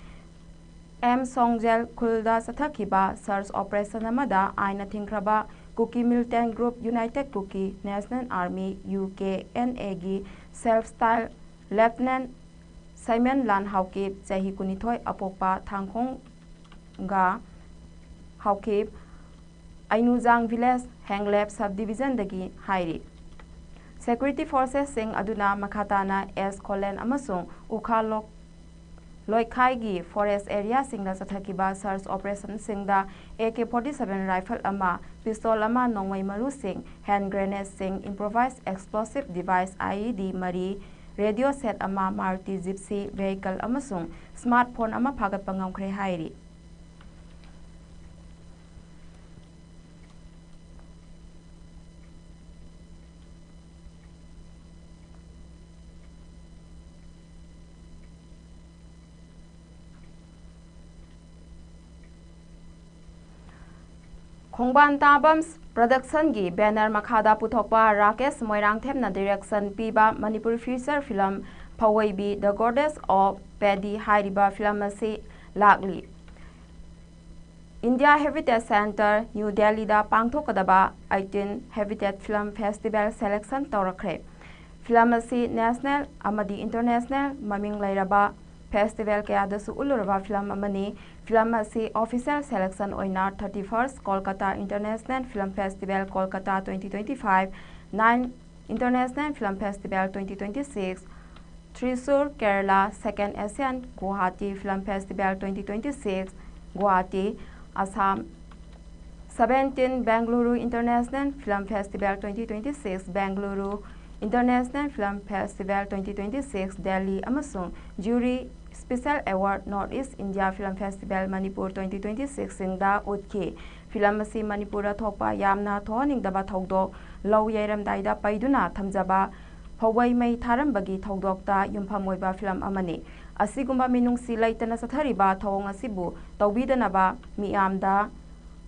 ꯑꯦꯝ ꯁꯣꯡꯖꯦꯜ ꯈꯨꯜꯗ ꯆꯠꯊꯈꯤꯕ ꯁꯔꯆ ꯑꯣꯄꯔꯦꯁꯟ ꯑꯃꯗ ꯑꯥꯏꯟꯅ ꯊꯤꯡꯈ꯭ꯔꯕ Kuki militant group united Kuki national army, U K N ꯑꯦꯒꯤ self style lieutenant Saimon Lan Haokip, ꯆꯍꯤ ꯀꯨꯟꯅꯤꯊꯣꯏ, ꯑꯄꯣꯛꯄ ꯊꯥꯡꯈꯣꯡꯒ ꯍꯥꯎꯀꯤꯞ, ꯑꯩꯅꯨꯖꯥꯡ ꯚꯤꯂꯦꯖ, ꯍꯦꯡꯂꯦꯞ ꯁꯕ ꯗꯤꯕꯤꯖꯟꯗꯒꯤ ꯍꯥꯏꯔꯤ꯫ ꯁꯦꯀ꯭ꯌꯨꯔꯤꯇꯤ ꯐꯣꯔꯁꯦꯁꯁꯤꯡ ꯑꯗꯨꯅ ꯃꯈꯥ ꯇꯥꯅ ꯑꯦꯁ ꯈꯣꯂꯦꯟ ꯑꯃꯁꯨꯡ ꯎꯈꯥ ꯂꯣꯛ-, ꯂꯣꯏꯈꯥꯏꯒꯤ ꯐꯣꯔꯦꯁ ꯑꯦꯔꯤꯌꯥꯁꯤꯡꯗ ꯆꯠꯊꯈꯤꯕ ꯁꯔꯆ ꯑꯣꯄꯔꯦꯁꯟꯁꯤꯡꯗ A K forty seven rifle ꯑꯃ, ꯄꯤꯁꯇꯣꯜ ꯑꯃ, ꯅꯣꯡꯃꯩ ꯃꯔꯨꯁꯤꯡ, ꯍꯦꯟ ꯒ꯭ꯔꯦꯅꯦꯗꯁꯤꯡ, improvise explosive device, I E D, ꯃꯔꯤ, ꯔꯦꯗꯤꯑꯣ ꯁꯦꯠ ꯑꯃ, ꯃꯥꯔꯨꯇꯤ ꯖꯤꯞꯁꯤ ꯚꯦꯍꯤꯀꯜ ꯑꯃꯁꯨꯡ ꯁ꯭ꯃꯥꯔꯠ ꯐꯣꯟ ꯑꯃ ꯐꯥꯒꯠꯄ ꯉꯝꯈ꯭ꯔꯦ ꯍꯥꯏꯔꯤ꯫ ꯈꯣꯡꯕꯥꯟ ꯇꯥꯕꯝ ꯄ꯭ꯔꯗꯛꯁꯟꯒꯤ ꯕꯦꯅꯔ ꯃꯈꯥꯗ ꯄꯨꯊꯣꯛꯄ ꯔꯥꯀꯦꯁ ꯃꯣꯏꯔꯥꯡꯊꯦꯝꯅ ꯗꯤꯔꯦꯛꯁꯟ ꯄꯤꯕ Manipuri feature film Phouoibi, The Goddess of Paddy ꯍꯥꯏꯔꯤꯕ ꯐꯤꯂꯝ ꯑꯁꯤ ꯂꯥꯛꯂꯤ꯫ ꯏꯟꯗꯤꯌꯥ ꯍꯦꯕꯤꯇꯦꯠ ꯁꯦꯟꯇꯔ, ꯅ꯭ꯌꯨ ꯗꯦꯜꯂꯤꯗ ꯄꯥꯡꯊꯣꯛꯀꯗꯕ eighteen habitat film festival selection ꯇꯧꯔꯛꯈ꯭ꯔꯦ꯫ ꯐꯤꯂꯝ ꯑꯁꯤ ꯅꯦꯁꯅꯦꯜ ꯑꯃꯗꯤ ꯏꯟꯇꯔꯅꯦꯁꯅꯦꯜ ꯃꯃꯤꯡ ꯂꯩꯔꯕ ꯐꯦꯁꯇꯤꯚꯦꯜ ꯀꯌꯥꯗꯁꯨ ꯎꯠꯂꯨꯔꯕ ꯐꯤꯂꯝ ꯑꯃꯅꯤ꯫ ꯐꯤꯂꯝ ꯑꯁꯤ ꯑꯣꯐꯤꯁꯤꯌꯦꯜ ꯁꯦꯂꯦꯛꯁꯟ ꯑꯣꯏꯅ thirty-first Kolkata International Film Festival, Kolkata twenty twenty-five, nine International Film Festival twenty twenty-six, Thrissur, Kerala, Second Asian Guwahati Film Festival twenty twenty-six, Guwahati, Assam, seventeen Bengaluru International Film Festival twenty twenty-six, Bengaluru International Film Festival twenty twenty-six, Delhi, ꯑꯃꯁꯨꯡ Jury Special Award North East India Film Festival Manipur twenty twenty-six ꯁꯤꯡꯗ ꯎꯠꯈꯤ꯫ Film ꯑꯁꯤ ꯃꯅꯤꯄꯨꯔꯗ ꯊꯣꯛꯄ ꯌꯥꯝꯅ ꯊꯣꯛꯍꯟꯅꯤꯡꯗꯕ ꯊꯧꯗꯣꯛ, ꯂꯧ ꯌꯩꯔꯝꯗꯥꯏꯗ ꯄꯩꯗꯨꯅ ꯊꯝꯖꯕ ꯐꯧꯋꯩ ꯃꯩ ꯊꯥꯔꯝꯕꯒꯤ ꯊꯧꯗꯣꯛꯇ ꯌꯨꯝꯐꯝ ꯑꯣꯏꯕ ꯐꯤꯂꯝ ꯑꯃꯅꯤ꯫ ꯑꯁꯤꯒꯨꯝꯕ ꯃꯤꯅꯨꯡꯁꯤ ꯂꯩꯇꯅ ꯆꯠꯊꯔꯤꯕ ꯊꯧꯑꯣꯡ ꯑꯁꯤꯕꯨ ꯇꯧꯕꯤꯗꯅꯕ ꯃꯤꯌꯥꯝꯗ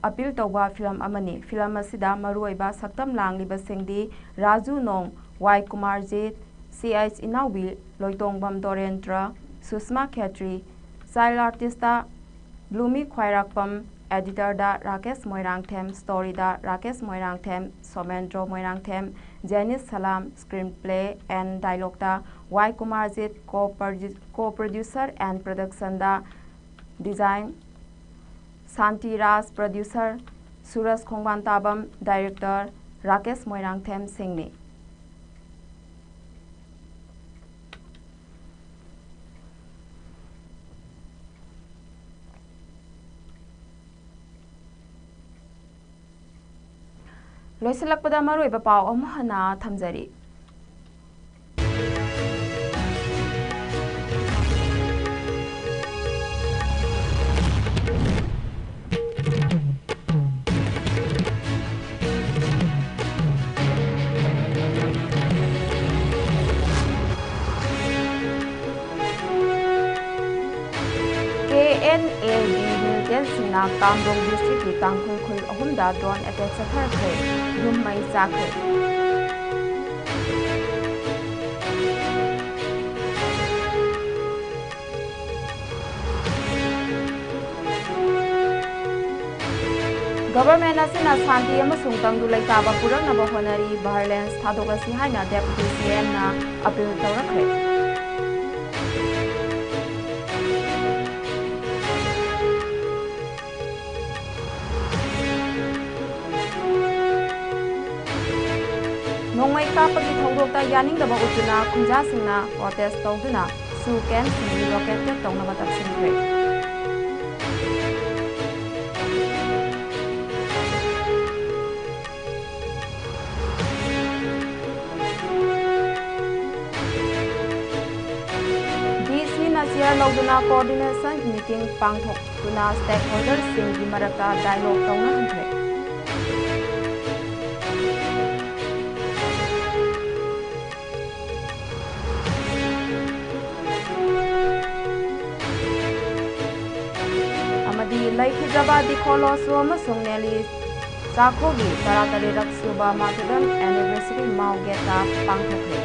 ꯑꯄꯤꯜ ꯇꯧꯕ ꯐꯤꯂꯝ ꯑꯃꯅꯤ꯫ ꯐꯤꯂꯝ ꯑꯁꯤꯗ ꯃꯔꯨꯑꯣꯏꯕ ꯁꯛꯇꯝ ꯂꯥꯡꯂꯤꯕꯁꯤꯡꯗꯤ ꯔꯥꯖꯨ ꯅꯣꯡ, ꯋꯥꯏ ꯀꯨꯃꯥꯔꯖꯤꯠ, ꯁꯤ ꯑꯩꯆ ꯏꯅꯥꯎꯕꯤ, ꯂꯣꯏꯇꯣꯡꯕꯝ ꯗꯣꯔꯦꯟꯗ꯭ꯔ, ꯁꯨꯁꯃꯥ ꯈꯦꯇ꯭ꯔꯤ, ꯆꯥꯏꯜ ꯑꯥꯔꯇꯤꯁꯇ ꯕ꯭ꯂꯨꯃꯤ ꯈ꯭ꯋꯥꯏꯔꯥꯛꯄꯝ, ꯑꯦꯗꯤꯇꯔꯗ ꯔꯥꯀꯦꯁ ꯃꯣꯏꯔꯥꯡꯊꯦꯝ, ꯁ꯭ꯇꯣꯔꯤꯗ Rakesh Moirangthem, Somendro Moirangthem, Jenish Salam, screen play and ꯗꯥꯏꯂꯣꯛꯇ ꯋꯥꯏ ꯀꯨꯃꯥꯔꯖꯤꯠ, ꯀꯣ ꯄ꯭ꯔꯗ꯭ꯌꯨ-, ꯀꯣ ꯄ꯭ꯔꯗ꯭ꯌꯨꯁꯔ ꯑꯦꯟ ꯄ꯭ꯔꯗꯛꯁꯟꯗ design Shanti Raj, producer Suraj Khongban Tabam, director Rakesh Moirangthem ꯁꯤꯡꯅꯤ꯫ ꯂꯣꯏꯁꯤꯜꯂꯛꯄꯗ ꯃꯔꯨꯑꯣꯏꯕ ꯄꯥꯎ ꯑꯃꯨꯛ ꯍꯟꯅ ꯊꯝꯖꯔꯤ꯫ ꯀꯦ ꯑꯦꯟ ꯑꯦꯒꯤ ꯃꯤꯂꯤꯇꯦꯟꯁꯤꯡꯅ ꯀꯥꯝꯔꯣꯡ ꯗꯤꯁꯇ꯭ꯔꯤꯛꯀꯤ ꯇꯥꯡꯈꯨꯜ ꯈꯨꯜ ꯑꯍꯨꯝꯗ ꯗ꯭ꯔꯣꯟ ꯑꯦꯇꯦꯛ ꯆꯠꯊꯔꯛꯈ꯭ꯔꯦ꯫ ꯌꯨꯝ ꯃꯩ ꯆꯥꯛꯈ꯭ꯔꯦ꯫ ꯒꯚꯔꯟꯃꯦꯟꯠ ꯑꯁꯤꯅ ꯁꯥꯟꯇꯤ ꯑꯃꯁꯨꯡ ꯇꯪꯗꯨ ꯂꯩꯇꯥꯕ ꯄꯨꯔꯛꯅꯕ ꯍꯣꯠꯅꯔꯤ, ꯚꯥꯏꯑꯣꯂꯦꯟꯁ ꯊꯥꯗꯣꯛꯂꯁꯤ ꯍꯥꯏꯅ ꯗꯦꯄꯨꯇꯤ ꯁꯤ ꯑꯦꯝꯅ ꯑꯄꯤꯜ ꯇꯧꯔꯛꯈ꯭ꯔꯦ꯫ ꯅꯣꯡꯃꯩ ꯀꯥꯞꯄꯒꯤ ꯊꯧꯗꯣꯛꯇ ꯌꯥꯅꯤꯡꯗꯕ ꯎꯠꯇꯨꯅ ꯈꯨꯟꯖꯥꯁꯤꯡꯅ ꯄ꯭ꯔꯣꯇꯦꯁ ꯇꯧꯗꯨꯅ ꯁꯨ ꯀꯦꯝꯞꯁꯤꯡ ꯔꯤꯂꯣꯀꯦꯇꯦꯗ ꯇꯧꯅꯕ ꯇꯛꯁꯤꯟꯈ꯭ꯔꯦ꯫ ꯗꯤ ꯁꯤꯅ ꯆꯤꯌꯔ ꯂꯧꯗꯨꯅ ꯀꯣꯑꯣꯔꯗꯤꯅꯦꯁꯟ ꯃꯤꯇꯤꯡ ꯄꯥꯡꯊꯣꯛꯇꯨꯅ ꯁ꯭ꯇꯦꯛꯍꯣꯜꯗꯔꯁꯤꯡꯒꯤ ꯃꯔꯛꯇ ꯗꯥꯏꯂꯣꯒ ꯇꯧꯅꯍꯟꯈ꯭ꯔꯦ꯫ ꯑꯃꯗꯤ ꯂꯩꯈꯤꯗ꯭ꯔꯕ ꯗꯤꯈꯣꯂꯣꯁꯨ ꯑꯃꯁꯨꯡ ꯅꯦꯂꯤ ꯆꯥꯈꯣꯒꯤ ꯇꯔꯥꯇꯔꯦꯠ ꯁꯨꯕ ꯃꯥꯊꯨꯗꯜ ꯑꯦꯅꯤꯚꯔꯁꯔꯤ ꯃꯥꯎ ꯒꯦꯠꯇ ꯄꯥꯡꯊꯣꯛꯈ꯭ꯔꯦ꯫